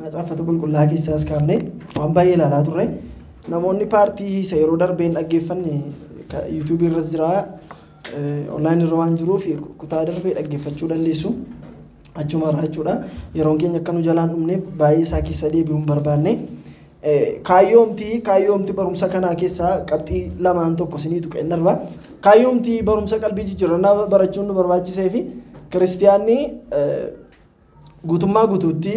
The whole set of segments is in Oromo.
Macaafa qulqullaa keessaas kaafne waan baay'ee ilaalaa turre. Namoonni paartii isa yeroo darbeen dhaggeeffanne yuutuubii irras jira, onlaayinii irra waan jiruuf kutaa darbee dhaggeeffachuu dandeessu. Achuma irraa jechuudha. Yeroon keenya akka nu jalaan dhumneef baay'ee isaa keessa deebi'uu hin barbaanne. Kaayyoomti barumsa kanaa keessaa qabxii lamaan tokko isiniitu qe'in darba. Kaayyoomti barumsa qalbii jijjiirannaa barachuun nu barbaachisee fi kiristiyaanni guutummaa guutuutti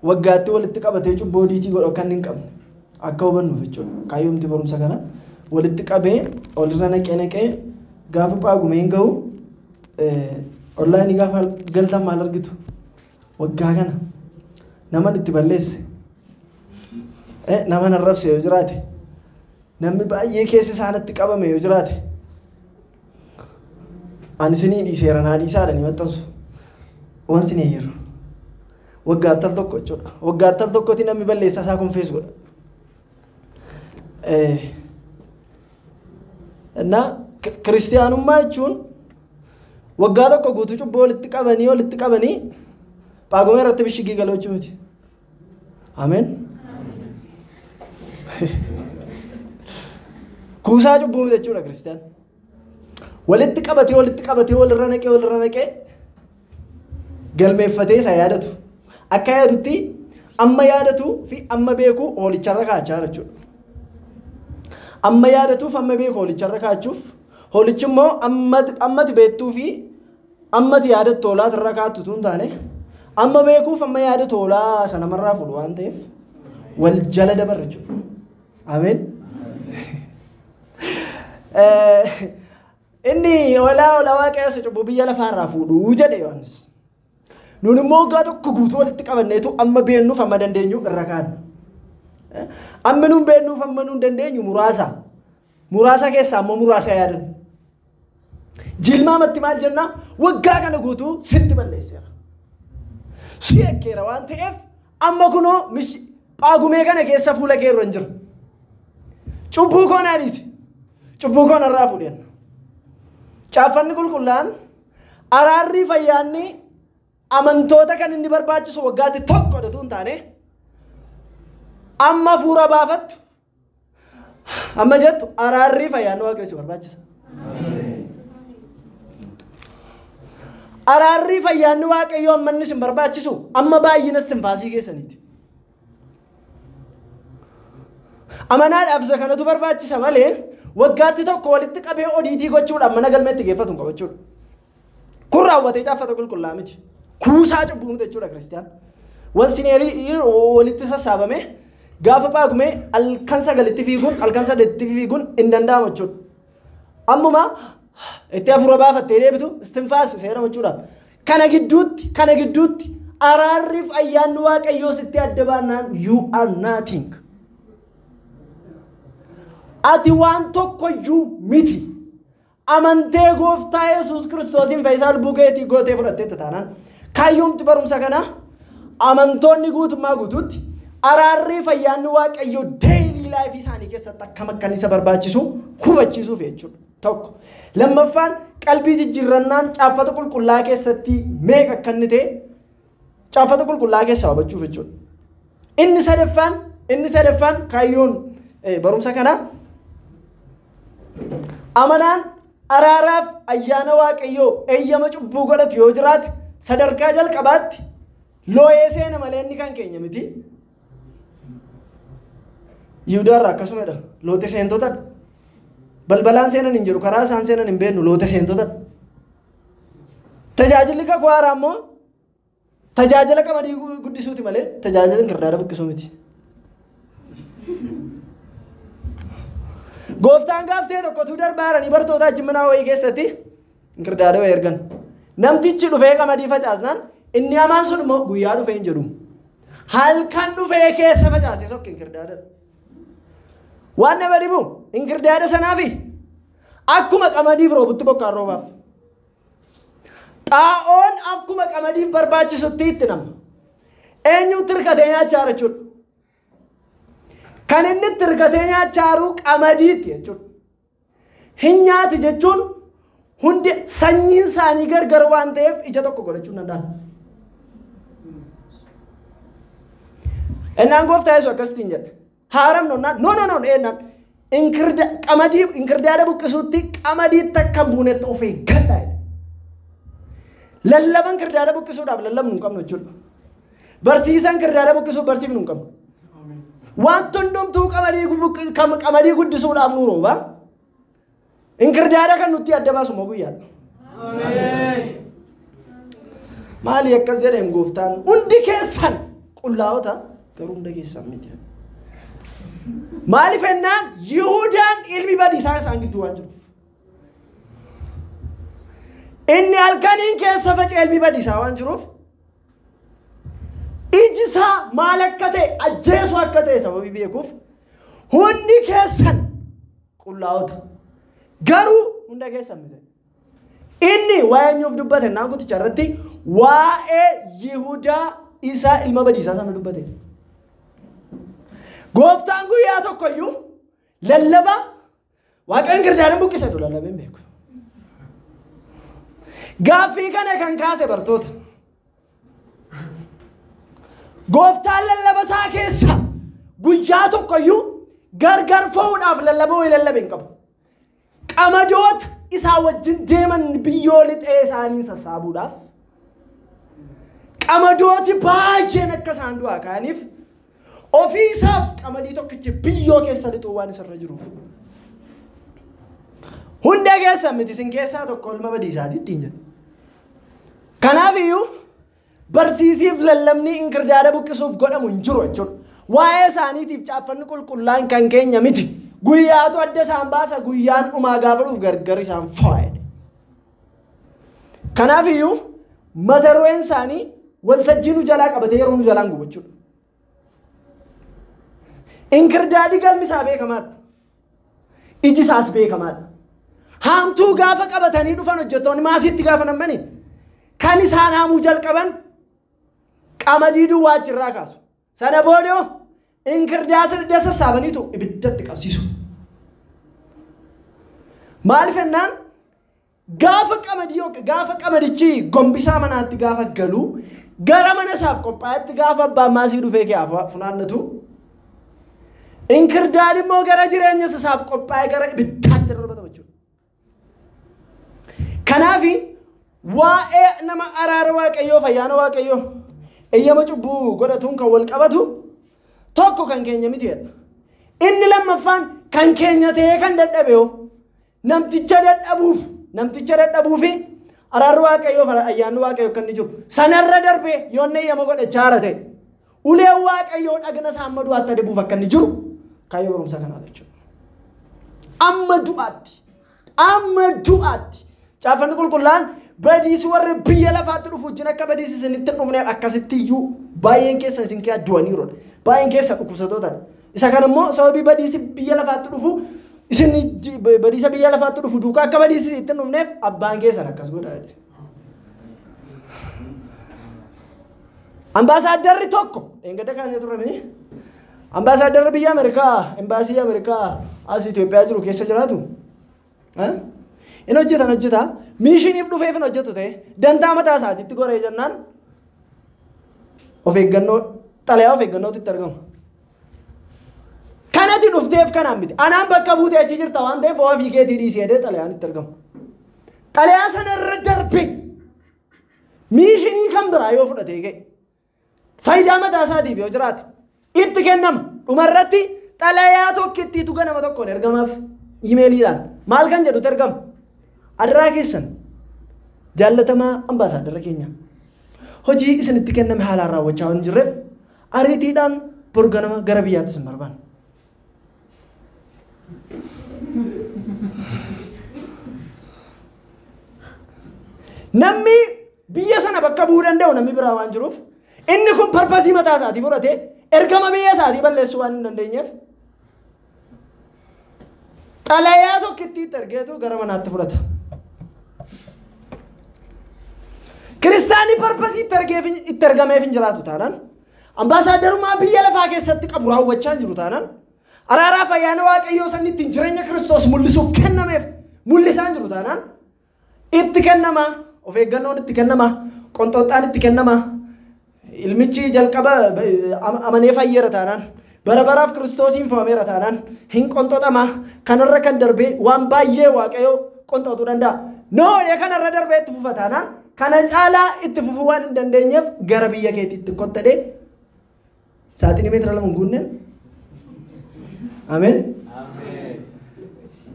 waggaatti walitti qabatee cubbuu odiitii godhu akka inni hin qabne akka hubannuuf jechuudha. Kaayyoomti barumsa kana walitti qabee olirra naqee naqee gaafa paagumeen gahu onlaayinii gaafa galtan maal argitu? Waggaa kana nama itti balleesse, nama narrabse yoo jiraate, namni baay'ee keessa isaanitti qabame yoo jiraate, ani isinii dhiiseera naa dhiisaadha ni maxxansu. Waan isinii jiru. Waggaatti al tokko jechuudha. Waggaatti al tokkotti namni balleessaa isaa konfees godha. Kiristiyaanummaa jechuun waggaa tokko guutuu cubbuu walitti qabanii paagumee irratti bishigii galuu jechuu miti. Ameen. Kuusaa cubbuu miti jechuudha kiristiyaan. Walitti qabatee walirra naqee galmeeffatee isa yaadatu. Akka yaadutti amma yaadatu fi amma beeku hoolicharra kaachaa jechuudha. Amma yaadatuuf amma beeku hoolicharra kaachuuf, hoolichi immoo ammati beektuu fi ammati yaadattu hoolaatirra kaattu tun taane amma beekuuf amma yaadatu hoolaa sana namarraa fuudhu waan ta'eef wal jala dabarra jechuudha. Ameen. Inni hoolaa waaqayyo cubbuu biyya lafaarraa fuudhuu jedhe Yohaannis. Nuun immoo waggaa tokko guutuu walitti qabanneetu amma beennuuf amma dandeenyu irra kaanna. Amma nuun beennuuf amma nuun dandeenyu muraasa. Muraasa keessaa ammoo muraasa yaadanna. Jilmaamatti maal jennaa? Waggaa kana guutuu sitti balleesseera. Si ekkeera waan ta'eef amma kunoo paagumee kana keessa fuula kee irra hin jira. Cubbuu koo naa dhiisi. Cubbuu koo narraa fuudhenna. Caaffanni qulqullaan araarri fayyaanni amantoota kan inni barbaachisu waggaatti tokko dhatu hin taane amma fuura baafattu amma jettu araarri fayyaanni waaqayyo si barbaachisa. Araarri fayyaanni waaqayyo amma inni si barbaachisu amma baay'ina istinfaasii keessaniiti. Amanaadhaaf isa kanatu barbaachisa malee waggaatti tokko walitti qabee odiitii gochuudhaan mana galmeetti geeffatu hin qabu jechuudha. Kun raawwatee caaffata qulqullaa miti. Kuusaa cubbuu miti jechuudha kiristiyaan. Wansineerii walitti sassaabame gaafa paagumee halkan 9tti fiiguun halkan 8tti fiiguun hin danda'amu jechuudha. Ammuma itti hafuura baafattee deebitu istinfaas seera jechuudha. Kana gidduutti araarriif ayyaanni waaqayyoo sitti adda baannaan you are nothing. Ati waan tokkoyyuu miti. Amantee gooftaa Yesuus Kiristoosiin fayyisaa lubbuu keetii gootee fudhatteetta taanaan kaayyoomti barumsa kanaa amantoonni guutummaa guutuutti araarri fayyaanni waaqayyoo daily life isaanii keessatti akkam akka isa barbaachisu hubachiisuuf jechuudha. Tokko. Lammaffaan qalbii jijjiirrannaan caaffata qulqullaa keessatti meeqa akka inni ta'e caaffata qulqullaa keessaa hubachuuf jechuudha. Inni sadaffaan kaayyoon barumsa kanaa amanaan araaraaf ayyaana waaqayyoo eeyyama cubbuu godhatu yoo jiraate sadarkaa jalqabaatti looyee seena malee inni kan keenya miti. Yihudaarraa akkasumadha. Loote seentotadha. Balbalaan seenan hin jiru, karaa isaan seenan hin beeknu, loote seentotadha. Tajaajilli kakuu haaraa immoo tajaajila qamadii guddisuuti malee tajaajila inkirdaada buqqisuu miti. Gooftaan gaaftee tokkotu darbaaranii bartoota achi mana wayii keessatti inkirdaada wayii ergan. Namtichi dhufee qamadii facaasnaan inni hamaan sun immoo guyyaa dhufee hin jedhu. Halkan dhufee keessa facaasee sokke inkirdaada. Waan nama dhibu inkirdaada sanaafi akkuma qamadiif roobutti bokkaan roobaaf. Xaa'oon akkuma qamadiif barbaachisutti itti nama. Eenyutti hirkatee nyaachaa jira jechuudha. Kan inni itti hirkatee nyaachaa jiru qamadiitti jechuudha. Hin nyaati jechuun hundi sanyiin isaanii gargar waan ta'eef ija tokko godhachuu hin danda'an. Ennaan gooftaa Yesuus akkasitiin jedhe. Haaramnu naan no no no ennaan qamadii inkirdaada buqqisuutti qamadii takka hin buunetti of eeggadhaa jedhe. Lallaba inkirdaada buqqisuudhaaf lallabnu hin qabnu jechuudha. Barsiisa inkirdaada buqqisuuf barsiifnu hin qabnu. Wanti hundumtuu qamadii guddisuudhaaf nu rooba. Inkirdaada kan nutti adda baasu immoo guyyaadha. Maali akkas jedheen gooftaan hundi keessan qullaa'ota garuu hunda keessan miti. Maaliif ennaan Yihudaan ilmi badiisaa isaan gidduu waan jiruuf. Inni halkaniin keessa faca'e ilmi badiisaa waan jiruuf iji isaa maal akka ta'e ajjeesuu akka ta'e sababii beekuuf hundi keessan qullaa'ota garuu hunda keessan miti. Inni waa'ee eenyuuf dubbate naan kuticha irratti waa'ee Yihudaa isaa ilma badiisaa sana dubbate. Gooftaan guyyaa tokko iyyuu lallaba Waaqayyo inkirdaada buqqise jedhu lallabee hin beeku. Gaaffii kana kan kaase bartoota. Gooftaan lallaba isaa keessa guyyaa tokko iyyuu gargar fo'uudhaaf lallaba wayii lallabe hin qabu. Qamadoota isaa wajjin deeman biyyoo lixee isaanii sassaabuudhaaf qamadooti baay'een akka isaan du'aa ka'aniif ofii isaaf qamadii tokkichi biyyoo keessa lixuu waan isarra jiruuf. Hunda keessa miti isin keessaa tokko ilma badiisaati ittiin jedhu. Kanaaf iyyuu barsiisiif lallabni inkirdaada buqqisuuf godhamu hin jiru jechuudha. Waa'ee isaaniitiif caaffanni qulqullaan kan keenya miti. Guyyaatu adda isaan baasa guyyaan dhumaa gaafa dhufu gargar isaan fo'aa. Kanaaf iyyuu mata dureen isaanii waltajjii nu jalaa qabatee yeroo nu jalaan gubu jechuudha. Inkirdaadi galmi isaa beekamaadha. Iji isaas beekamaadha. Haamtuu gaafa qabatanii dhufan hojjettoonni maasiitti gaafa nammanii kan isaan haamuu jalqaban qamadii duwwaa achirraa kaasu. Sana booda inkirdaa sirda sassaabaniitu ibiddatti qabsiisu. Maaliif ennaan gaafa qamadii gaafa qamadichi gombisaa manaatti gaafa galu gara mana isaaf qophaa'etti gaafa abbaan maasii dhufee kee funaannatu inkirdaad immoo gara jireenya isaaf qophaa'e gara ibiddaatti darbatama jechuudha. Kanaaf waa'ee nama araara Waaqayyoo ayyaana Waaqayyoo eeyyama cubbuu godhatuun kan wal qabatu tokko kan keenya miti jedha. Inni lammaffaan kan keenya ta'ee kan dadhabe hoo namticha dadhabuufi araarri Waaqayyoo ayyaanni Waaqayyoo kan inni jiru sanarra darbee yoo inni eeyyama godhachaa haara ta'e uleen Waaqayyoo dhagna isaa amma du'aatti adeemuuf akka inni jiru kaayyoo barumsa kanaa jechuudha. Amma du'aatti caaffanni qulqullaan badiisi warri biyya lafaatti dhufu wajjin akka badiisi isinitti hin dhufneef akkasitti iyyuu baay'een keessan isin kee du'aniiru. Baay'een keessan dhukkubsattoota. Isa kana immoo sababii badiisi biyya lafaatti dhufu isin badiisa biyya lafaatti dhufu duukaa akka badiisi itti hin dhufneef abbaan keessan akkas godha jedhe. Ambaasaaddarri tokko dheengadda kaasee turre ambaasaaddarri biyya Ameerikaa embaasii Ameerikaa as Itoophiyaa jiru keessa jiraatu. Inni hojjetan miishiniif dhufeef hin hojjetu ta'e dantaa mataa isaatiitti goree jennaan of eeggannoo xalayaa of eeggannootti itti argama. Kanatti dhufteef kanaan miti. Anaan bakka buutee achi jirta waan ta'eef ofii keetii dhiisee jedhee xalayaan itti argama. Xalayaa sana irra darbe miishinii kan biraa yoo fudhatee ka'e faayidaa mataa isaatiif yoo jiraate itti kennama. Dhumarratti xalayaa tokkittiitu ganama tokkoon ergamaaf iimeeliidhaan maal kan jedhutu ergama. Adaraa keessan jaallatamaa ambaasaaddara keenya hojii isinitti kenname haalaan raawwachaa waan hin jirreef ariitiidhaan boru ganama gara biyyaatti isin barbaanna. Namni biyya sana bakka bu'uu danda'u namni biraa waan jiruuf inni kun parpasii mataa isaatii fudhatee ergama biyya isaatii balleessuu waan hin dandeenyeef xalayaa tokkittiitti ergeetu gara manaatti fudhata. Kiristaanni parpasii itti ergameef hin jiraatu taanaan ambaasaaddarummaa biyya lafaa keessatti qabu raawwachaa hin jiru taanaan araaraaf ayyaana Waaqayyoo sanni ittiin jireenya Kiristoos mul'isuuf kennameef mul'isaa hin jiru taanaan itti kennama, of eeggannoon itti kennama, qonxoxxaan itti kennama, Ilmichi jalqaba amanee fayyeera taanaan bara baraaf Kiristoosiin fo'ameera taanaan hin qonxoxama. Kanarra kan darbee waan baay'ee Waaqayyo qonxoxuu danda'a. Noodhe kanarra darbee itti fufa taanaan kana caalaa itti fufuu waan hin dandeenyeef gara biyya keetiitti kottadhee saaxinii meetira 2 hin guunneen. Ameen.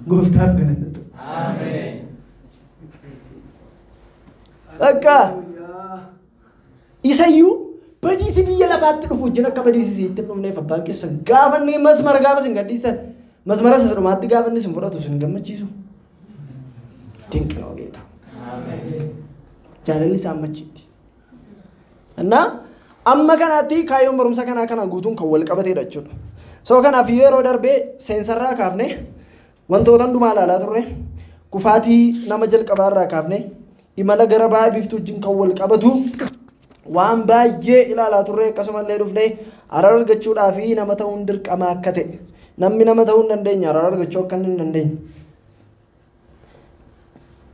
Gooftaaf galanatu. Ameen. Bakka isayyuu badiisi biyya lafaatti dhufu wajjin akka badiisi sitti hin dhufneef abbaan keessan gaafa inni masmara gaafa isin gadhiistan masmara isa dhumaatti gaafa inni isin fudhatu isin gammachiisu. Dinqii geeta. Jaalalli isaa ammachiitti. Innaa amma kanaatti kaayyoon barumsa kanaa kana guutuun kan wal qabateedha jechuudha. So kanaaf yeroo darbee seensarraa kaafne wantoota hundumaa ilaalaa turre, kufaatii nama jalqabaarraa kaafne imala gara ba'a biiftuu wajjin kan wal qabatu waan baay'ee ilaalaa turre. Akkasumallee dhufnee araara argachuudhaa fi nama ta'uun dirqama akka ta'e, namni nama ta'uu hin dandeenye araara argachuu akka hin dandeenye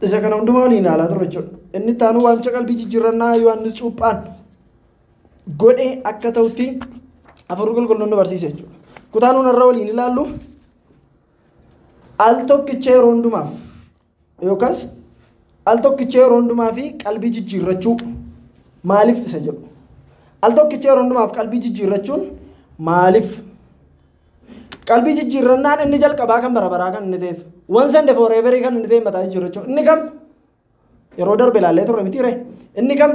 isa kana hundumaa waliin ilaalaa turre jechuudha. Inni itti aanu waamicha qalbii jijjiirrannaa Yohaannis Cuuphaan godhee akka ta'utti Hafuurri Qulqulluun nu barsiise jechuudha. Kutaa nuun irra waliin ilaallu al tokkicha yeroo hundumaaf yookaas al tokkicha yeroo hundumaa fi qalbii jijjiirrachuu maaliif isa jedhu. Al tokkicha yeroo hundumaaf qalbii jijjiirrachuun maaliif? Qalbii jijjiirrannaan inni jalqabaa kan bara baraa kan inni ta'eef, once and forever kan inni ta'e mataa jijjiirrachuu. Inni kam? Yeroo darbe ilaallee turre miti ree? Inni kam?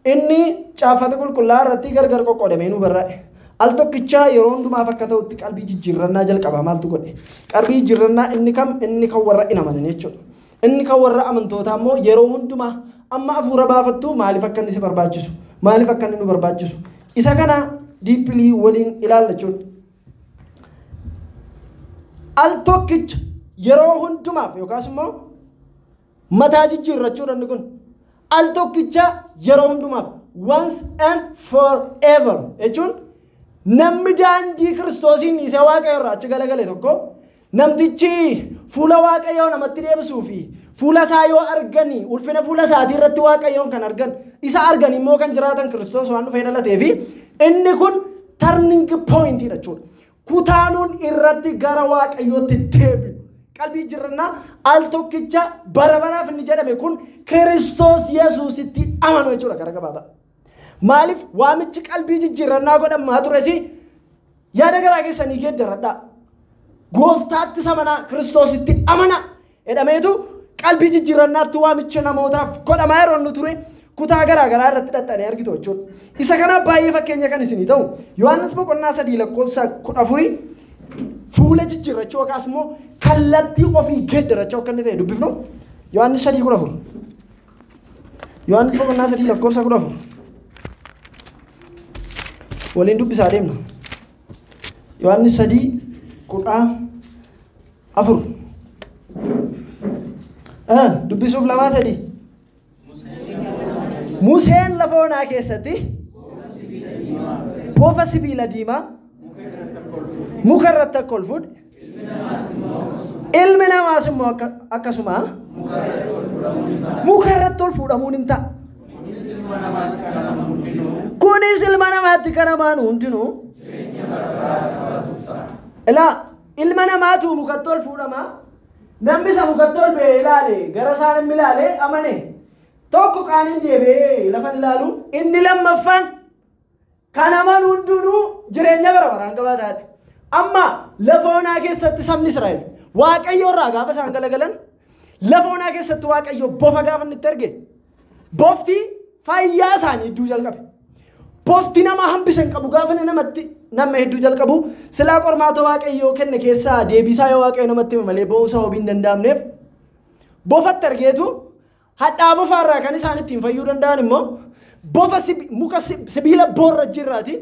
Inni caafata qulqullaa irratti gargar qoqqoodamee nu barraa'e. Al tokkicha yeroo hundumaaf akka ta'utti qalbii jijjiirrannaa jalqabaa maaltu godhe? Qalbii jijjiirrannaa inni kam? Inni kan warra hin amanin jechuudha. Inni kan warra amantootaa immoo yeroo hundumaa amma hafuura baafattu maaliif akka inni si barbaachisu? Maaliif akka inni nu barbaachisu? Isa kana diippilii waliin ilaalla jechuudha. Al tokkicha yeroo hundumaaf yookaas immoo mataa jijjiirrachuudha inni kun. Al tokkicha yeroo hundumaaf once and forever jechuun namni daandii Kiristoosiin dhiisee Waaqayyo irraa achi galagale tokko namtichi fuula Waaqayyoo namatti deebisuu fi fuula isaa yoo arganii ulfina fuula isaatii irratti Waaqayyoon kan argan isa argan immoo kan jiraatan Kiristoos waan dhufee dhalatee fi inni kun turning point jechuudha. Kutaanuun irratti gara Waaqayyootti deebi'u. Qalbii jijjiirrannaa al tokkicha bara baraaf inni jedhame kun Kiristoos Yesuusitti amanu jechuudha gara gabaabaa. Maaliif waamichi qalbii jijjiirrannaa godhamaa tures yaada garaa keessanii geeddaradhaa. Gooftaatti amanaa, Kiristoositti amanaa jedhameetu qalbii jijjiirrannaatti waamicha namootaaf godhamaa yeroo inni ture kutaa garaa garaa irratti dhaxxanii argitu jechuudha. Isa kanaaf baay'ee fakkeenya kan isinii ta'u Yohaannis boqonnaa 3 lakkoofsa 14 fuula jijjiirrachuu yookaas immoo kallattii ofii geeddarachuu akka inni ta'e dubbifnu. Yohaannis 3:14. Yohaannis boqonnaa 3 lakkoofsa 14. Waliin dubbisaa deemna. Yohaannis 3:14. Dubbisuuf 2 3. Museen lafa onaa keessatti bofa sibiila diimaa muka irratti akka ol fuudhe, ilmi namaas immoo akkasuma muka irratti ol fuudhamuun hin ta'a. Kunis ilma namaatti kan amanu hundinuu ilaa ilma namaatu mukatti ol fuudhama. Namni isa mukatti ol ba'ee ilaale gara isaa namni ilaale amane tokko qaaniin deebi'ee lafa ilaalu, inni lammaffaan kan amanu hundinuu jireenya bara baraan qabaataadha. Amma lafa onaa keessatti sabni Israa'el Waaqayyo irraa gaafa isaan galagalan lafa onaa keessatti Waaqayyo bofa gaafa inni itti erge bofti fayyaa isaanii hedduu jalqabe. Bofti nama hambisa hin qabu gaafa inni namatti nama hedduu jalqabu silaa qormaata Waaqayyoo kenne keessaa deebisaa yoo Waaqayyo namatti hime malee ba'uu sababii hin danda'amneef bofatti argeetu hadhaa bofaarraa kan isaan ittiin fayyuu danda'an immoo bofa muka sibiila boorra jirraati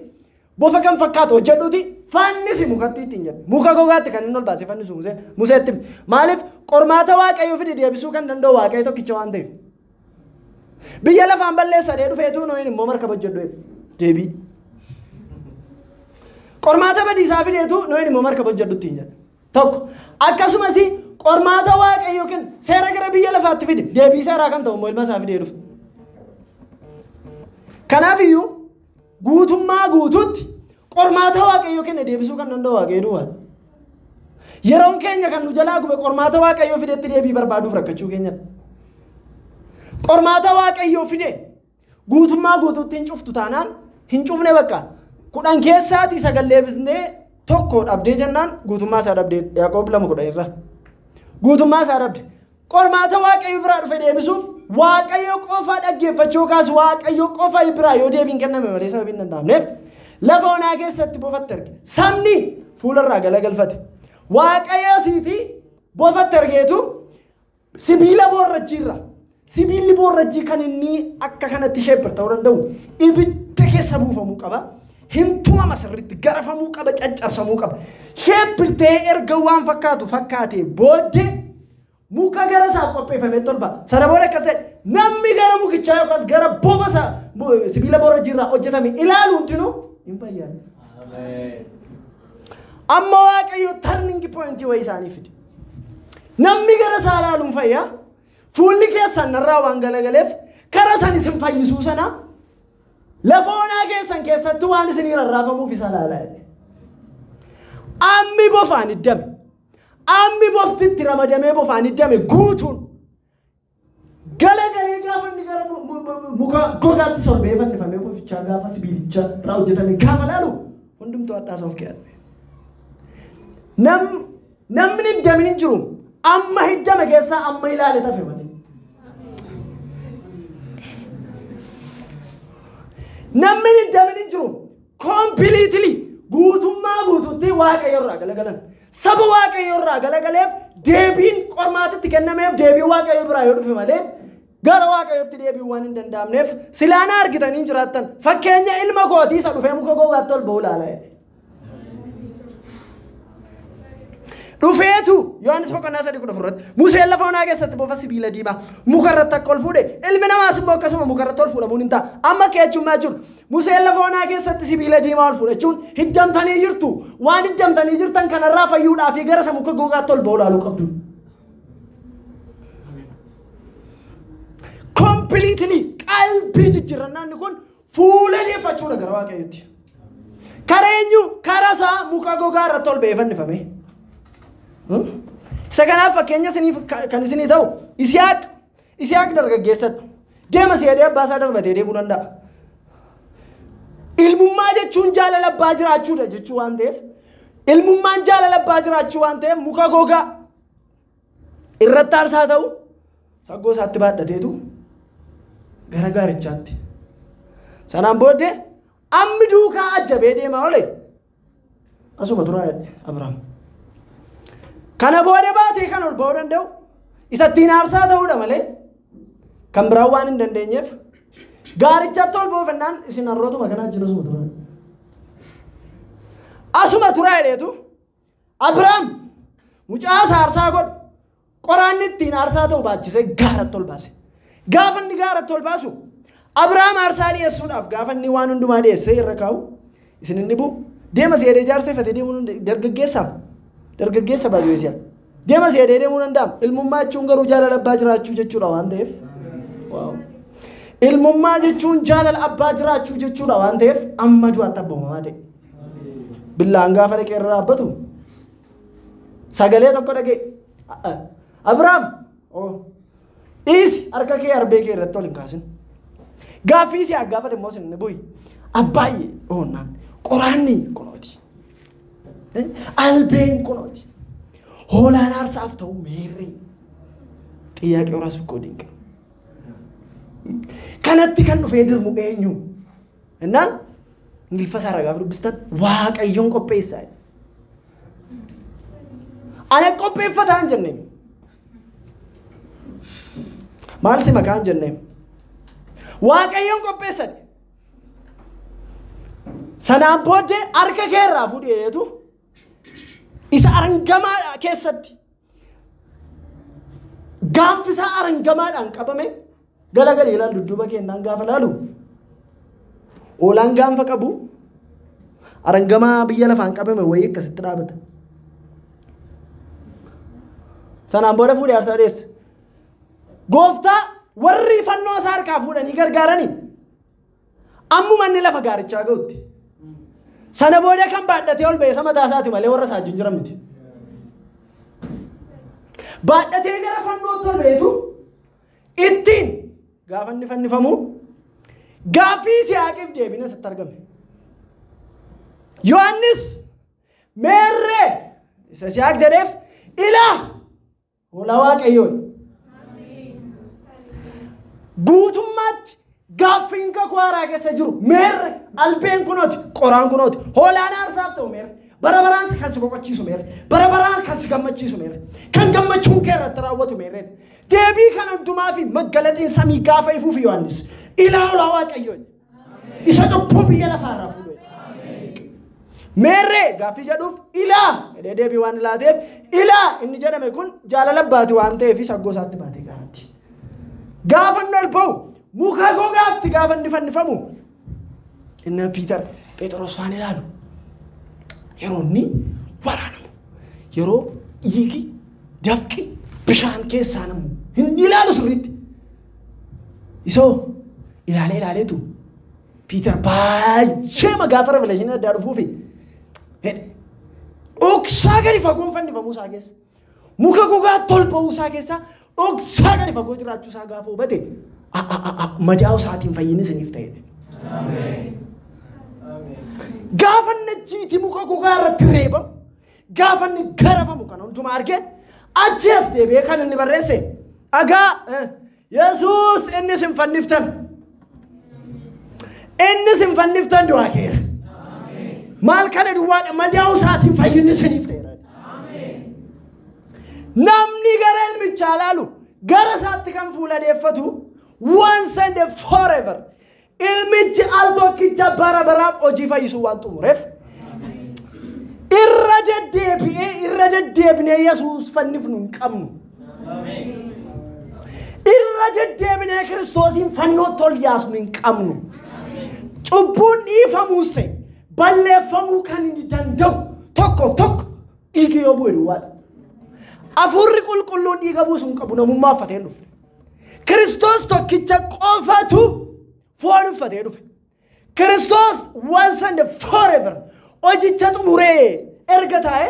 bofa kan fakkaatu hojjedhuuti fannisi mukatti ittiin jedhe. Muka gogaatti kan inni ol baasee fannisu Museetti hime. Maaliif qormaata Waaqayyoo fide deebisuu kan danda'u Waaqayyo tokkicha waan ta'eef. Biyya lafaan balleessadee dhufeetu Nohiin immoo markaba hojjedhu jedhe. Deebii. Qormaata badiisaa fideetu Nohiin immoo markaba hojjedhu ittiin jedhe. Tokko. Akkasumas qormaata Waaqayyoo kennu seera gara biyya lafaatti fide deebii seeraa kan ta'u immoo ilma isaa fidee dhufe. Kanaaf iyyuu guutummaa guutuutti qormaata Waaqayyoo kenne deebisuu kan danda'u Waaqayyo duwwaadha. Yeroon keenya kan nu jalaa gube qormaata Waaqayyoo fidetti deebii barbaaduuf rakkachuu keenyadha. Qormaata Waaqayyoo fide guutummaa guutuutti hin cuftu taanaan hin cufne bakka 10 keessaatii 9 deebisnee tokko dhabdee jennaan guutummaa isaa dhabdee Yaaqoob 2:10 irra. Guutummaa isaa dhabde. Qormaata Waaqayyo biraa dhufe deebisuuf Waaqayyo qofa dhaggeeffachuu kaas Waaqayyo qofa biraa yoo deebiin kenname malee sababii hin danda'amneef lafa onaa keessatti bofatti arge. Sabni fuularraa galagalfate. Waaqayyo asiitii bofatti argeetu sibiila boorrachiirra. Sibiilli boorrachii kan inni akka kanatti sheeppir ta'uu danda'u ibidda keessa buufamuu qaba. Hin tumama sirriitti garafamuu qaba, caccabsamuu qaba. Sheeppirtee erga waan fakkaatu fakkaatee booddee muka gara isaaf qopheeffamee tolba. Sana booda akkas ta'e namni gara mukichaa yookaas gara bofa isaa sibiila boorrachiirraa hojjetame ilaalu hundinuu hin fayyaadu. Amma Waaqayyo turning point wayii isaanii fide. Namni gara isaa ilaaluun fayyaa. Fuulli keessan narraa waan galagaleef kara san isin fayyisuu sana lafa onaa keessan keessatti waan isinii rarraafamuuf isa ilaalaa jedhe. Ammi bofaan hiddame. Ammi bofti itti ramadamee bofaan hiddame guutuun galagalee gaafa inni gara muka gogaatti sorbee fannifamee bofichaa gaafa sibiilichaa irraa hojjetame gaafa ilaalu hundumtuu hadhaasaa of keessa. Namni hiddamin hin jiru. Amma hiddame keessaa amma ilaale tafe malee. Namni hiddamin hin jiru. Completely guutummaa guutuutti Waaqayyo irraa galagalan. Saba Waaqayyo irraa galagaleef deebiin qormaatitti kennameef deebiin Waaqayyo biraa yoo dhufe malee gara Waaqayyotti deebiin waan hin danda'amneef silaana argitanii hin jiraattan. Fakkeenya ilma kootii isa dhufee muka gogaatti ol ba'u ilaalaa jedhe. Dhufeetu Yohaannis boqonnaa 3:14 irratti Museen lafa onaa keessatti bofa sibiila diimaa muka irratti akka ol fuudhe ilmi namaas immoo akkasuma muka irratti ol fuudhamuun hin ta'a. Amma keechummaa jechuun Museen lafa onaa keessatti sibiila diimaa ol fuudhachuun hiddamtanii jirtu. Waan hiddamtanii jirtan kanarraa fayyuudhaaf gara isa muka gogaatti ol ba'u ilaaluu qabdu. Completely qalbii jijjiirrannaan kun fuula dhiyeeffachuudha gara Waaqayyootti. Kara eenyu? Kara isaa muka gogaa irratti ol ba'ee fannifame. Isa kanaaf fakkeenya isiniif kan isinii ta'u Isihaaq dargaggeessadha. Deema si jedhee abbaa isaa darbatee deemuu danda'a. Ilmummaa jechuun jaalala abbaa jiraachuudha jechuu waan ta'eef, ilmummaan jaalala abbaa jiraachuu waan ta'eef muka gogaa irratti aarsaa ta'u saggoo isaatti baadhateetu gara gaarichaatti. Sanaan booddee ammi duukaa ajjabee deemaa oole. Asuma turaa jedhe Abrahaam. Kana booda baatee kan ol ba'uu danda'u isattiin aarsaa ta'uudha malee kan biraan waan hin dandeenyeef gaarichatti ol ba'uu fennaan isin harrootuma kanaa jiru asuma turaa. Asuma turaa jedheetu Abrahaam mucaa isaa aarsaa godhu qoraanni ittiin aarsaa ta'u baachisee gaaratti ol baase. Gaafa inni gaaratti ol baasu Abrahaam aarsaa dhiyeessuudhaaf gaafa inni waan hundumaa dhiyeessee irra kaa'u isin inni bu'u deema si jedhee jaarsa ifatee deemuu dargaggeessaaf. Dargaggeessa baasuu isiyaa. Deema si jedhee deemuu danda'ama. Ilmummaa jechuun garuu jaalala abbaa jiraachuu jechuudha waan ta'eef. Ilmummaa jechuun jaalala abbaa jiraachuu jechuudha waan ta'eef amma du'aatti abboomamaa ta'e. Billaan gaafa dhaqee irra dhaabbatu sagalee tokko dhagee Abrahaam dhiisi harka kee arbee kee irratti ol hin kaasin. Gaaffii si gaafate immoo isin bu'i. Abbaayyee oonnaan qoraanni kunooti. Albeen kunooti. Hoolaan aarsaaf ta'u meerri. Xiyyaaqee horaas ukkoo dinqa. Kanatti kan dhufee dirmu eenyu? Innaan Ingiliffa isaa irraa gaafa dubbistan Waaqayyoon qopheessaa. Ana qopheeffataa hin jenneen. Maal si maqaa hin jenneen. Waaqayyoon qopheessan. Sanaan booddee harka kee irraa fuudheetu isa arangamaadha keessatti gaanfi isaa arangamaadhaan qabame galagalee ilaalu dudduuba kennaan gaafa ilaalu hoolaan gaanfa qabu arangamaa biyya lafaan qabame wayii akkasitti dhaabata. Sanaan booda fuudhee aarsaa dhiyeesse. Gooftaa warri fannoo isaa harkaa fuudhanii gargaaranii Ammuma inni lafa gaarichaa ga'utti. Sana booda kan baadhatee ol ba'e mataa isaati malee warra isaa wajjin jiran miti. Baadhatee gara fannootti ol ba'eetu ittiin gaafa inni fannifamu gaaffii Yisihaaqiif deebiin asitti argame. Yohaannis meerree isa Yisihaaq jedheef ilaa hoolaa Waaqayyoon. Guutummaatti gaaffiin kakuu haaraa keessa jiru meerre albeen kunooti qoraan kunooti hoolaan aarsaaf ta'u meerre bara baraan kan si boqochiisu meerre bara baraan kan si gammachiisu meerre kan gammachuun kee irratti raawwatu meerre deebii kan hundumaa fi maggalaxiin samii gaafa ifuuf Yohaannis ilaa hoolaa Waaqayyoon isa cubbuu biyya lafaarraa fuudhu. Meerree gaaffii jedhuuf ilaa jedhee deebii waan laateef ilaa inni jedhame kun jaalala abbaati waan ta'eef saggoo isaatti baatee gaaratti. Gaafa inni ol ba'u muka gogaatti gaafa inni fannifamu inni Piiter Phexros faan ilaalu yeroo inni waraanamu yeroo dhiigi dafqi bishaan keessaa namu hin ilaalu sirriitti. Isoo ilaalee ilaaleetu Piiter baay'ee gaafa revelation addaa dhufuufi dhoksaa gadi fagoon fannifamuu isaa keessa muka gogaatti ol ba'uu isaa keessa dhoksaa gadi fagoo jiraachuu isaa gaafa hubate madaa'uu isaatiin fayyinni isiniif ta'e. Gaafa inni achiitii muka gogaa irratti reebamu gaafa inni garafamu kana hundumaa argee achi as deebi'ee kan inni barreesse dhagaa Yesuus inni isin fanniftan du'aa keera. Maal kana duwwaadha madaa'uu isaatiin fayyinni isiniif ta'eera. Namni gara ilmichaa ilaalu gara isaatti kan fuula deeffatu once and forever ilmichi al tokkicha bara baraaf hojii fayyisuu waan xumureef irra deddeebi'ee irra deddeebinee Yesuus fannifnu hin qabnu. Irra deddeebinee Kiristoosiin fannootti ol yaasnu hin qabnu. Cubbuun dhiifamuus ta'e balleeffamuu kan inni danda'u tokkoof tokko dhiigi yoo bu'e duwwaadha. Hafuurri qulqulluun dhiiga buusuu hin qabu namummaa uffatee dhufe. Kiristoos tokkicha qofatu foon uffatee dhufe. Kiristoos once and forever hojicha xumuree erga taa'e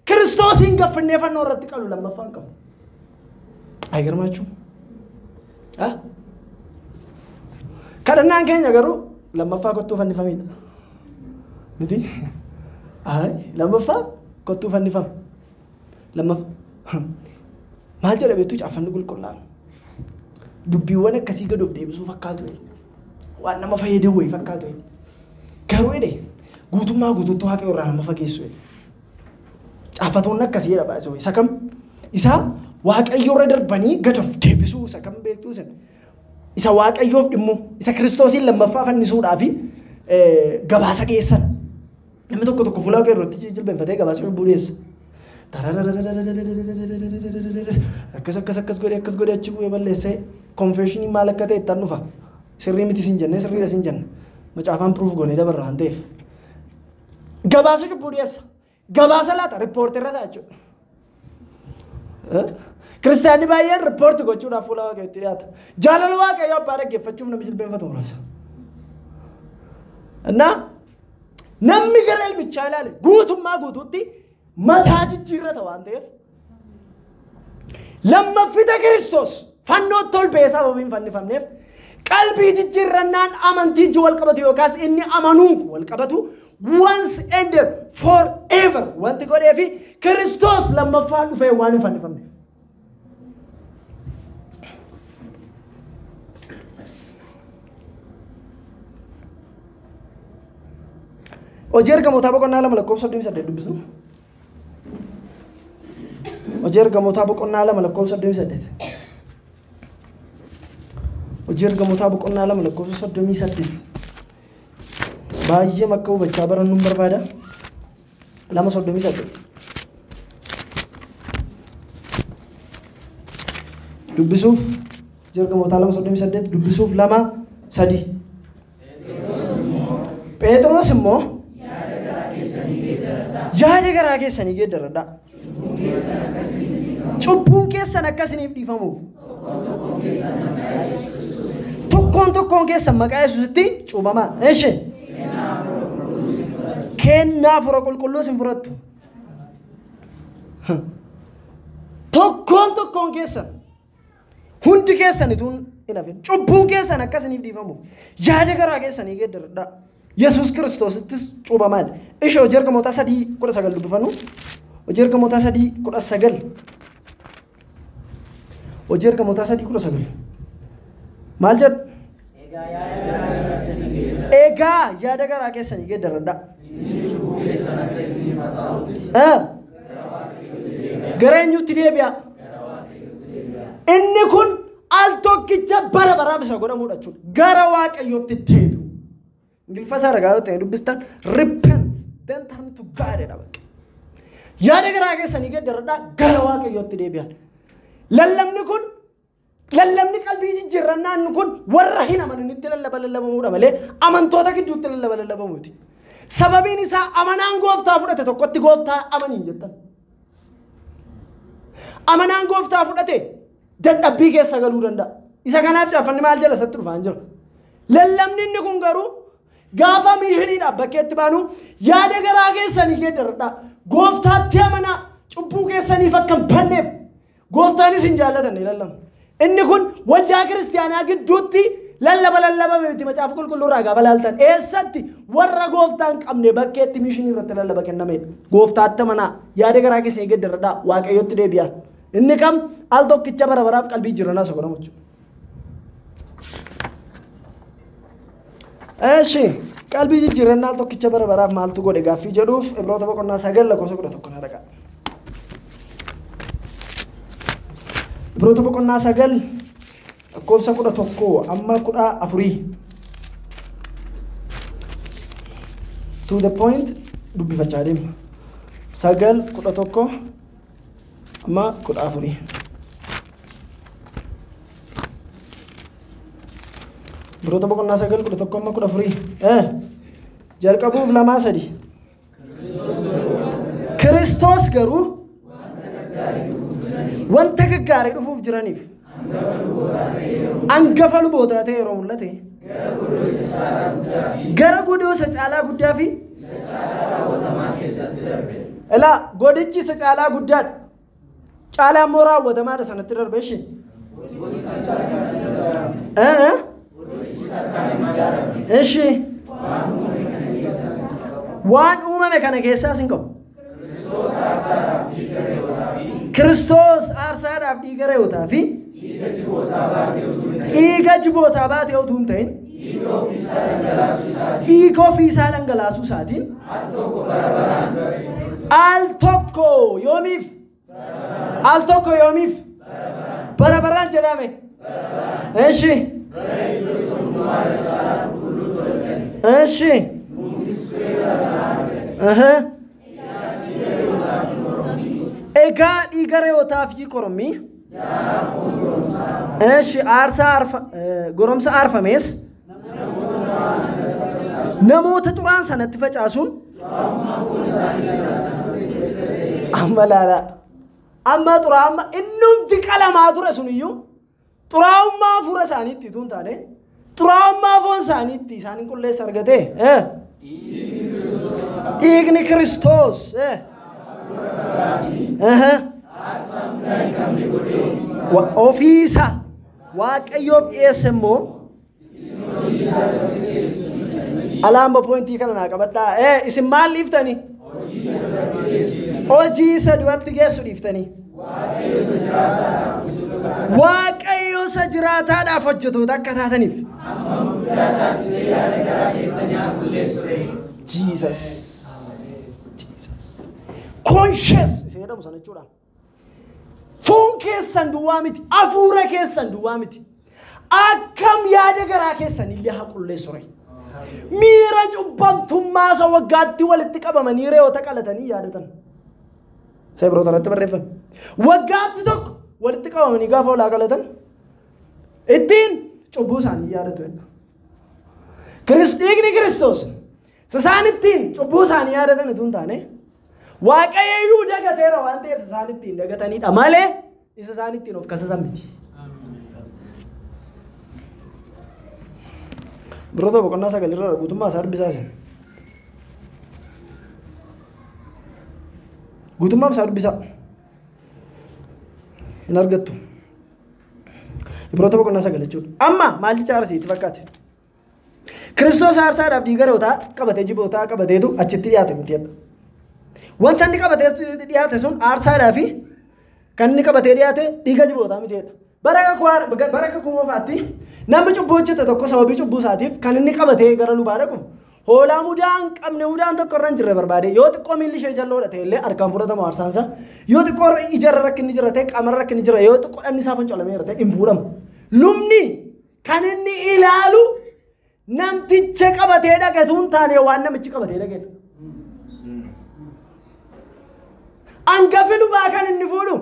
Kiristoosiin gaffinnee fannoo irratti qalu lammaffaa hin qabu. Aygarmaachuu. Kadhannaan keenya garuu lammaffaa kottuu fannifamidha. Miti? Lammaffaa kottuu fannifama. Lammaffaa. Maal jedha beektuu caaffanni qulqullaa'an? Dubbiiwwan akkasii gad of deebisuu fakkaatu. Waan nama fayyadu wayii fakkaatu. Garuu jedhe guutummaa guutuutti Waaqayyo irraa nama fageessu. Caaffatoonni akkasii jedha baay'isoo. Isa kam? Isa Waaqayyo irra darbanii gad of deebisuu isa kam beektuu isin? Isa Waaqayyoof dhimmu isa Kiristoosiin lammaffaa fannisuudhaaf gabaasa dhiyeessan. Namni tokko tokko fuula Waaqayyoo irratti jilbeenfatee gabaasa cubbuu dhiyeessa. Akkas akkas akkas godhee akkas godhee achi bu'ee balleessee konfeeshinii maal akka ta'e ittaan dhufa. Sirrii miti sin jenne sirriidha sin jenne. Macaafaan piruuf goonee dabarra waan ta'eef. Gabaasa cubbuu dhiyeessa. Gabaasa laata riippoortii irra ta'a jechuudha. Kiristaanni baay'een riippoortii gochuudhaaf fuula Waaqayyootti dhiyaata. Jaalala Waaqayyoo abbaa dhaggeeffachuuf namni jilbeenfatu muraasa. Innaa namni gara ilmichaa ilaale guutummaa guutuutti mataa jijjiirrata waan ta'eef lammaffita Kiristoos fannootti ol ba'ee sababii hin fannifamneef qalbii jijjiirrannaan amantii iji wal qabatu yookaas inni amanuun wal qabatu once and forever wanti godhee fi Kiristoos lammaffaa dhufee waan hin fannifamneef. Hojii ergamootaa boqonnaa 2 lakkoofsa 38 dubbisnu. Hojii ergamootaa boqonnaa 2 lakkoofsa 38. Hojii ergamootaa boqonnaa 2 lakkoofsa 38. Baay'ee makka hubachaa barannuun barbaada. 2:38. Dubbisuuf hojii ergamootaa 2:38 dubbisuuf 2:3. Phexros immoo yaada garaa keessanii geeddaradhaa. Cubbuun keessan akka isiniif dhiifamuuf. Tokkoon tokkoon keessan maqaa Yesuusitti cuuphamaa. Eshi. Kennaa hafuura qulqulluu isin fudhattu. Tokkoon tokkoon keessan hundi keessan ituun hin hafin cubbuun keessan akka isiniif dhiifamuuf yaada garaa keessanii geeddaradhaa. Yesuus Kiristoosittis cuuphamaadha. Ishee hojii ergamootaa 3:19 dubbifannu. Hojii ergamootaa 3:19. Hojii ergamootaa 3:19. Maal jedhu? Egaa yaada garaa keessanii geeddaradhaa. Gara eenyutti deebi'a? Inni kun al tokkicha bara baraaf isa godhamudha jechuudha. Gara Waaqayyootti deebi'u. Ingiliffa isaa ragaa yoo ta'e dubbistan repent then turn to God jedha bakka. Yaada garaa keessanii geeddaradhaa gara Waaqayyootti deebi'a. Lallabni kun lallabni qalbii jijjiirrannaan kun warra hin amaninitti lallaba lallabamuudha malee amantoota gidduutti lallaba lallabamuuti. Sababiin isaa amanaan gooftaa fudhate tokkotti gooftaa amaniin jettan. Amanaan gooftaa fudhate dadhabbii keessa galuu danda'a. Isa kanaaf caaffanni maal jedha isatti dhufaan jira. Lallabni inni kun garuu gaafa miishiniidhaaf bakkeetti baanu yaada garaa keessanii geeddaradhaa. Gooftaatti amanaa cubbuu keessaniif akka hin banneef gooftaanis hin jaallatan ni lallabna. Inni kun waldaa kiristiyaanaa gidduutti lallaba lallabame miti macaafa qulqulluurraa gaafa laaltan eessatti warra gooftaan qabne bakkeetti miishinii irratti lallaba kennamedha. Gooftaatti amanaa yaada garaa keessanii geeddaradhaa Waaqayyotti deebi'aa. Inni kam al tokkicha bara baraaf qalbii jijjiirrannaa isa godhamu jechuudha. Eshi qalbii jijjiirrannaa al tokkicha bara baraaf maaltu godhe gaaffii jedhuuf Ibroota boqonnaa 9 lakkoofsa 11 na dhaqa. Ibroota boqonnaa 9 lakkoofsa 11 amma 14. To the point dubbifachaa deema. 9 11 amma 14. Ibroota boqonnaa 9 11 amma 14. Jalqabuuf 2 3. Kiristoos garuu wanta gaggaarii dhufuuf jiraniif hangafa lubootaa ta'e yeroo mul'ate gara godoo isa caalaa guddaa fi ilaa godichi isa caalaa guddaadha. Caalaa immoo raawwatamaadha sanatti darbe ishee. Ishee waan uumame kana keessaas hin qabu. Kiristoos aarsaadhaaf dhiiga re'ootaa fi dhiiga jibootaa baatee utuu hin ta'in dhiiga ofiisaa dhangalaasuu isaatiin al tokko yoomiif al tokko yoomiif bara baraan jedhame. Eshi eshi egaa dhiiga re'ootaa fi korommii eshi aarsaa goromsa aarfames namoota xuraan sanatti facaasuun amma laala amma xuraa'ummaa innumti qalamaa ture sun iyyuu xuraa'ummaa hafuura isaaniitti utuu hin taane xuraa'ummaa foon isaaniitti isaan hin qulleessa argate. Dhiigni Kiristoos ofiisa Waaqayyoof dhiyeesse immoo alaamba poointii kana naa qabadhaa. Isin maal dhiiftanii? Hojii isa du'atti geessu dhiiftanii. Waaqayyo isa jiraataadhaaf hojjetoota akka taataniif. Jesus. Jesus. Conscious isa jedhamu sana jechuudha. Foon keessan duwwaa miti, hafuura keessan duwwaa miti. Akkam yaada garaa keessan illee haa qulleessu ree. Miira cubbamtummaa isa waggaatti walitti qabamanii re'oota qalatanii yaadatan. Isa Ibroota irratti barreeffame. Waggaatti tokko walitti qabamanii gaafa hoolaa qalatan ittiin cubbuu isaanii yaadatu. Dhiigni Kiristoos isaan ittiin cubbuu isaanii yaadatan utuu hin taane Waaqayyo dagateera waan ta'eef isaan ittiin dagatanidha malee isa isaan ittiin of kasasan miti. Ibroota boqonnaa 9 irra guutummaa isaa dubbisaa isin. Guutummaa isaa dubbisaa. Hin argattu. Ibroota boqonnaa 9 jechuudha. Amma maal jecha aarsiitti fakkaate? Kiristoos aarsaadhaaf dhiiga re'ootaa qabatee jibootaa qabateetu achitti dhiyaate miti jedha. Wanta inni qabatee dhiyaate sun aarsaadhaa fi kan inni qabatee dhiyaate dhiiga jibootaa miti jedha. Bara kakuu moofaatti namni cubbuu hojjete tokko sababii cubbuu isaatiif kan inni qabatee gara lubaa dhaqu hoolaa mudaa hin qabne mudaan tokko irra hin jirre barbaade yoo xiqqoo miilli ishee jalloodha ta'e illee harkaan fudhatamu aarsaan isaa yoo xiqqoo ijarra rakkinni jira ta'e qaamarra rakkinni jira yoo xiqqoo dhanni isaa foncolameera ta'e hin fuudhamu. Lubni kan inni ilaalu namticha qabatee dhaqetu hin taane waan namichi qabatee dhaqedha. Hangafi lubaa kan inni fuudhu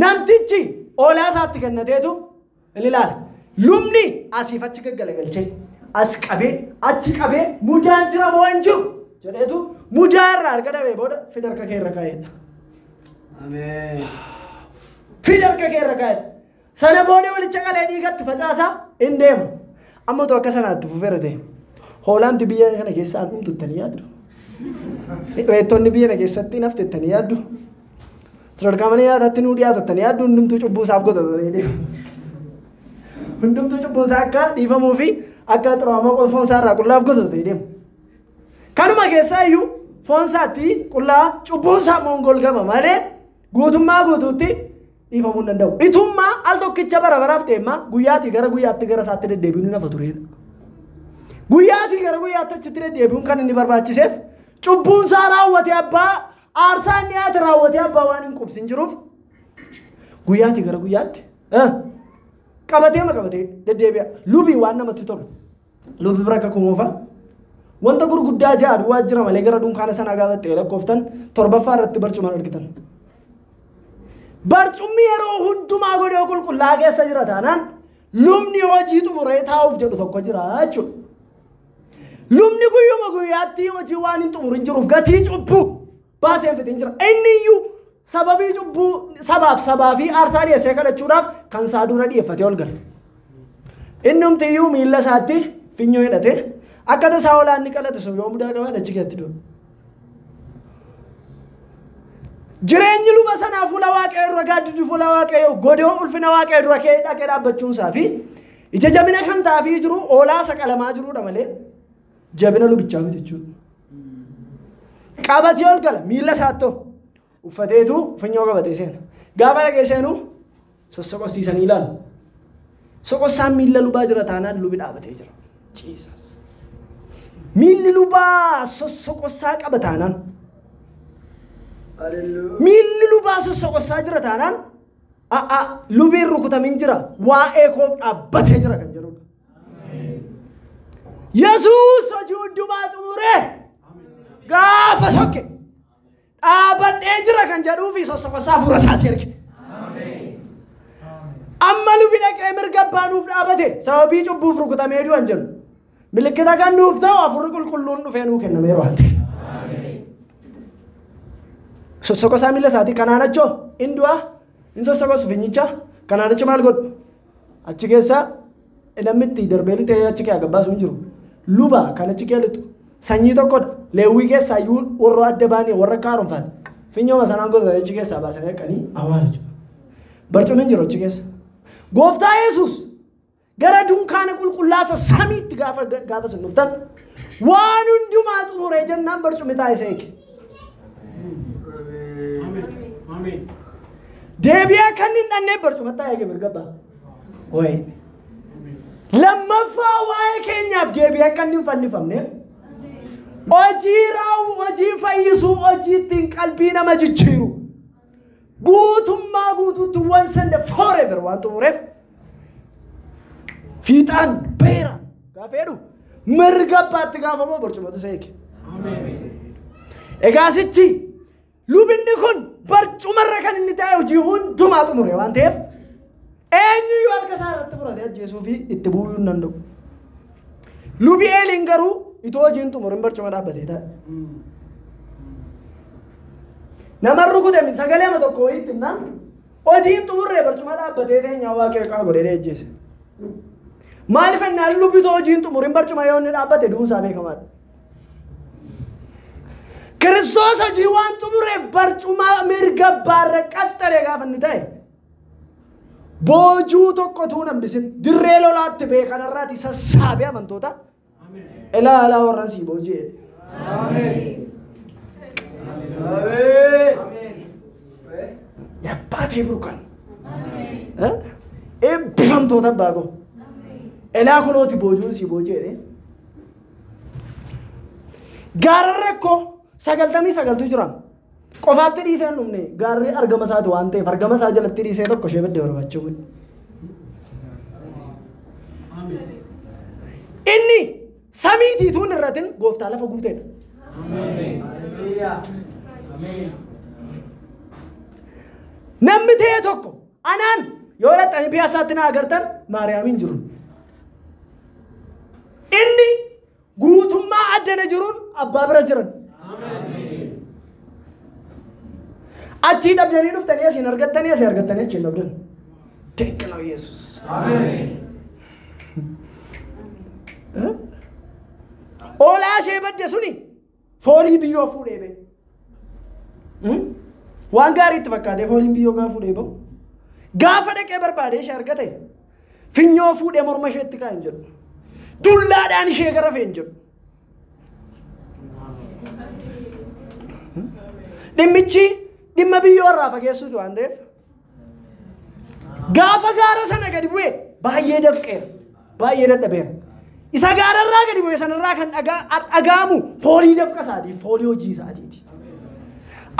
namtichi hoolaa isaatti kennateetu inni ilaala. Lubni asiif achi gaggalagalchee as qabee achi qabee mudaan jira moo hin jiru jedheetu mudaa irraa harka dhabee booda fida harka kee irra kaa'edha. Ameen. Fida harka kee irra kaa'edha. Sana booda walicha qalee dhiigatti facaasaa hin deema. Amma otoo akka sanaatti fufeera ta'e hoolaanti biyya kana keessa an dhumtu ittanii yaaddu. Reettonni biyya kana keessatti nafti ittanii yaaddu. Sadarkaa mana nyaataatti nuu dhiyaatu ittanii yaaddu hundumtuu cubbuu isaaf godhatanii deemu. Hundumtuu cubbuu isaa akka dhiifamuu fi akka xuraawaa foon isaa irraa qullaaf godhatanii deemu. Kanuma keessaa iyyuu foon isaatti qullaa cubbuun isaa immoo hin golgama malee guutummaa guutuutti dhiifamuu hin danda'u. Itummaa al tokkicha bara baraaf ta'emmaa guyyaatii gara guyyaatti gara isaatti deddeebiin nafa turedha. Guyyaatii gara guyyaatti achitti deddeebiin kan inni barbaachiseef cubbuun isaa raawwatee abbaa aarsaa inni dhiyaate raawwatee abbaa waan hin qubsin jiruuf guyyaatii gara guyyaatti qabatee ma qabatee deddeebi'a. Lubii waan namatti tolu. Lubii bira kakuu moofaa. Wanta gurguddaa ja'a duwwaa jira malee gara dunkaana sanaa gaafa ta'e lakkooftan torbaffaa irratti barcuma argitan. Barcummi yeroo hundumaa godhee qulqullaa keessa jira taanaan lubni hojii xumuree taa'uuf jedhu tokko jira jechuudha. Lubni guyyuma guyyaatti hojii waan hin xumurin jiruuf gatii cubbuu baasee hin fixin jira. Inni iyyuu sababii cubbuu sabaaf sabaa fi aarsaa dhiyeessee kadhachuudhaaf kan isaa dura dhiyeeffatee ol gala. Innumti iyyuu miilla isaatti finyoo hidhatee akka tasaa hoolaa inni qalatu sun yoo mudaa qabaate achi keessatti du'a. Jireenyi luba sanaa fuula Waaqayyoo dura gaaddiddu fuula Waaqayyoo godoo ulfina Waaqayyoo dura kee dhaqee dhaabbachuun isaa fi ija jabina kan taafii jiru hoolaa isa qalamaa jiruudha malee jabina lubichaa miti jechuudha. Qabatee ol gala miilla isaattoo uffateetu funyoo qabatee seena. Gaafa dhaqee seenu sossoqossiisanii ilaalu. Soqossaan miilla lubaa jira taanaan lubi dhaabatee jira. Jesus. Miilli lubaa sossoqossaa qaba taanaan. Miilli lubaa sossoqossaa jira taanaan lubiin rukutamin jira waa'ee koof dhaabbatee jira kan jedhudha. Yesuus hojii hundumaa xumuree gaafa sokke dhaabadhee jira kan jedhuu fi sossoqossaa hafuura isaatii erge. Amma lubi dhaqee mirga abbaa nuuf dhaabate sababii cubbuuf rukutamee du'an jedhu. Milikkita kan nuuf ta'u hafuurri qulqulluun dhufee nuu kennameera waan ta'eef. Sossoqosaa miilla isaatii kanaan achoo hin du'a hin sossoqosu finyicha kanaan achi maal godhu? Achi keessa namni itti darbee lixee achi kee gabbaasu hin jiru. Luba kan achi kee lixu sanyii tokkodha. Leewwii keessaa iyyuu warra adda baanii warra akka haaromfaati. Finyooma sanaan godhatanii achi keessaa baasanii dhaqanii awwaalu jechuudha. Barcumni hin jiru achi keessa. Gooftaa Yesuus gara dunkaana qulqullaasa samiitti gaafa sun dhuftan waan hundumaa xumuree jennaan barcumni taa'ee isa eege. Deebi'ee akka inni hin dhanneef barcuma taa'ee eege mirga abbaa. Wayi. Lammaffaa waa'ee keenyaaf deebi'ee akka inni hin fannifamneef hojii raawwu, hojii fayyisuu, hojii ittiin qalbii nama jijjiiru guutummaa guutuutti once and forever waan xumureef fiixaan beera gaafa jedhu mirga abbaatti gaafamoo barcumatu isa eege. Egaa sichi lubinni kun barcumarra kan inni taa'e hojii hundumaa xumure waan ta'eef eenyuyyuu harka isaa irratti fudhatee ajjeesuu fi itti bu'uu hin danda'u. Lubi Eeliin garuu itoo hojiin xumurin barcuma dhaabbatee taa'e. Nama rukute miti sagalee ama tokko wayiitti himnaan hojiin xumurree barcuma dhaabbatee teenyaa Waaqayyo qaa godhee ajjeese. Maaliif ennaan lubbitu hojiin xumuriin barcuma yoo inni dhaabbate du'uun isaa beekamaadha. Kiristoos hojii waan xumureef barcuma mirga abbaarra qaxxaree gaafa inni ta'e boojuu tokko tuun hambisin dirree lolaatti beekanarraati sassaabee amantoota ilaalaa warra sii booji'e. Yabbaatee burqan. Eebbifamtoota abbaa koo. Elaa kunooti boojuun sii booji'e. Gaara rakkoo 99tu jira. Qofaatti dhiisee hin dhumne gaarri argama isaati waan ta'eef argama isaa jalatti dhiisee tokko ishee badde barbaachuu. Inni samiitii tuun irratin gooftaa lafa guuteedha. Namni ta'e tokko anaan yoo dhaqxanii piyaasaatti na agartan Maariyaamiin jiru. Inni guutummaa addana jiruun abbaa bira jiran. Achii dhabdanii dhuftanii asiin argattanii asii argattanii achiin dhabdan. ድንቅ ነው ኢየሱስ። Hoolaa ishee badde suni foolii biyyoo fuudhee ba'e. Waan gaarii itti fakkaatee fooliin biyyoo gaafa fuudhee ba'u. Gaafa dhaqee barbaadee ishee argate finyoo fuudhee morma isheetti kaa'e hin jedhu. Dullaadhaan ishee gara fe'e hin jedhu. Dhimmichi dhimma biyyoo irraa fageessuuti waan ta'eef gaafa gaara sana gadi bu'e baay'ee dafqeera, baay'ee dadhabeera. Isa gaararraa gadi bu'e sanarraa kan dhaga'amu foolii dafqa isaatii, foolii hojii isaatiiti.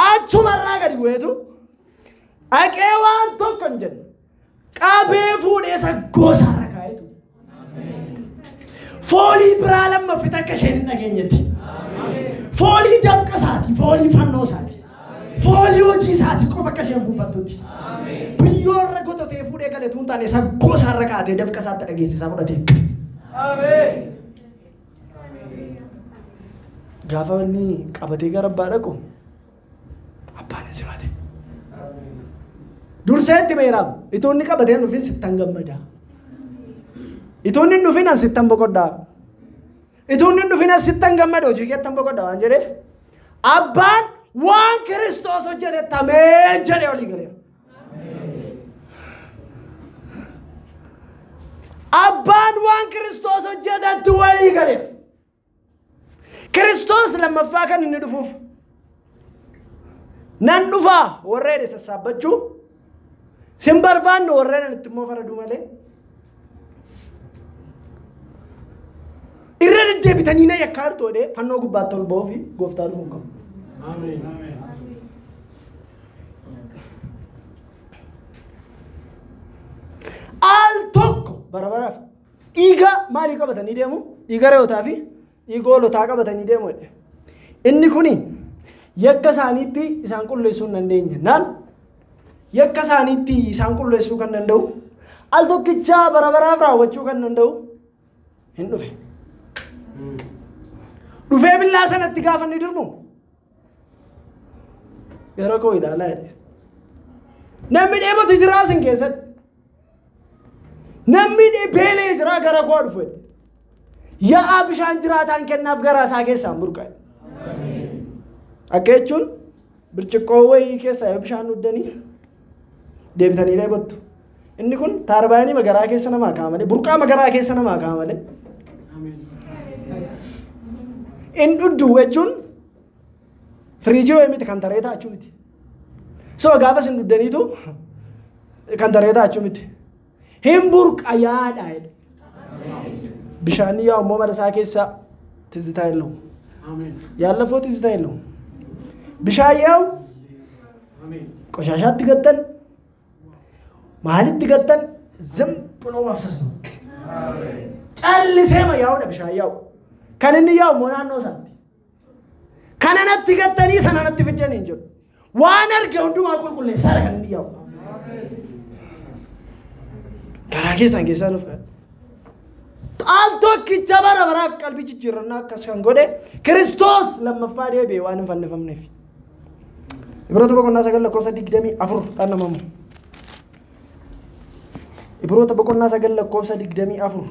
Achumarraa gadi bu'eetu dhaqee waan tokko hin jenne qabee fuudhee isa gosaarra kaa'etu foolii biraa lammaffite akka isheen hin dhageenyetti. Foolii dafqa isaatii, foolii fannoo isaatii, foolii hojii isaatii qofa akka isheen buufattutti. Biyyoo irra gototee fuudhee galetu hin taane isa gosaarra kaa'atee dafqa isaatti dhageessisaa fudhatee. Gaafa inni qabatee gara abbaa dhaqu abbaan hin simate. Dursee itti meeraam itoo inni qabatee hin dhufin sittan gammadaa. Itoo inni hin dhufin an sittan boqodhaa. Itoo inni hin dhufin an sittan gammada hojii keettan boqodhaa waan jedheef abbaan waan Kiristoos hojjete ameen jedhee olii galeera. Abbaan waan Kiristoos hojjetetti walii galeera. Kiristoos lammaffaa kan inni dhufuuf nan dhufaa warra jedhe sassaabbachuu sin barbaannu warra jedhan itti immoo faraduu malee irra deddeebitanii na yakkaa jirtu jedhee fannoo gubbaatti ol ba'uu fi gooftaa dhufuu hin qabu. Al tokko bara baraaf dhiiga maalii qabatanii deemu? Dhiiga re'ootaa fi dhiiga hoolotaa qabatanii deemu jedhe. Inni kuni yakka isaaniitti isaan qulleessuu hin dandeenye. Naan yakka isaaniitti isaan qulleessuu kan danda'u al tokkichaa bara baraaf raawwachuu kan danda'u hin dhufe. Dhufee billaa sanatti gaafa inni dirmu yeroo koo ilaalaa jedhe. Namni dheebotu jira isin keessatti. Namni beelee jira gara koo dhufu jedhe. Yaa'aa bishaan jiraataan kennaaf garaa isaa keessaan burqa'e. Akka jechuun birciqqoo wayii keessaa yoo bishaan dhuddanii deebitanii dheebottu. Inni kun taarbaayinii magaraa keessa namaa kaa'a malee, burqaa magaraa keessa namaa kaa'a malee. In dhuddu jechuun firiijii wayii miti kan taree taa'achuu miti. So gaafa isin dhuddaniitu kan taree taa'achuu miti. Hin burqa yaadha jedhe. Bishaan yaa'u immoo mana isaa keessa ትዝታ የለውም። ያለፈው ትዝታ የለውም። Bishaan yaa'u ቆሻሻatti gattan maalitti gattan ዝም ብሎ መፍሰስ ነው። Callisee yaa'uudha bishaan yaa'u. Kan inni yaa'u immoo naannoo isaatti. Kana natti gattanii sana natti fiddan hin jedhu. Waan arge hundumaa qulqulleessaadha kan inni yaa'u. Garaa keessan keessaa nuuf kadha. Al tokkicha bara baraaf qalbii jijjiirrannaa akkas kan godhe Kiristoos lammaffaa deebi'ee waan hin fannifamneef. Ibroota boqonnaa 9 lakkoofsa 24 dhaan namamu. Ibroota boqonnaa 9 lakkoofsa 24.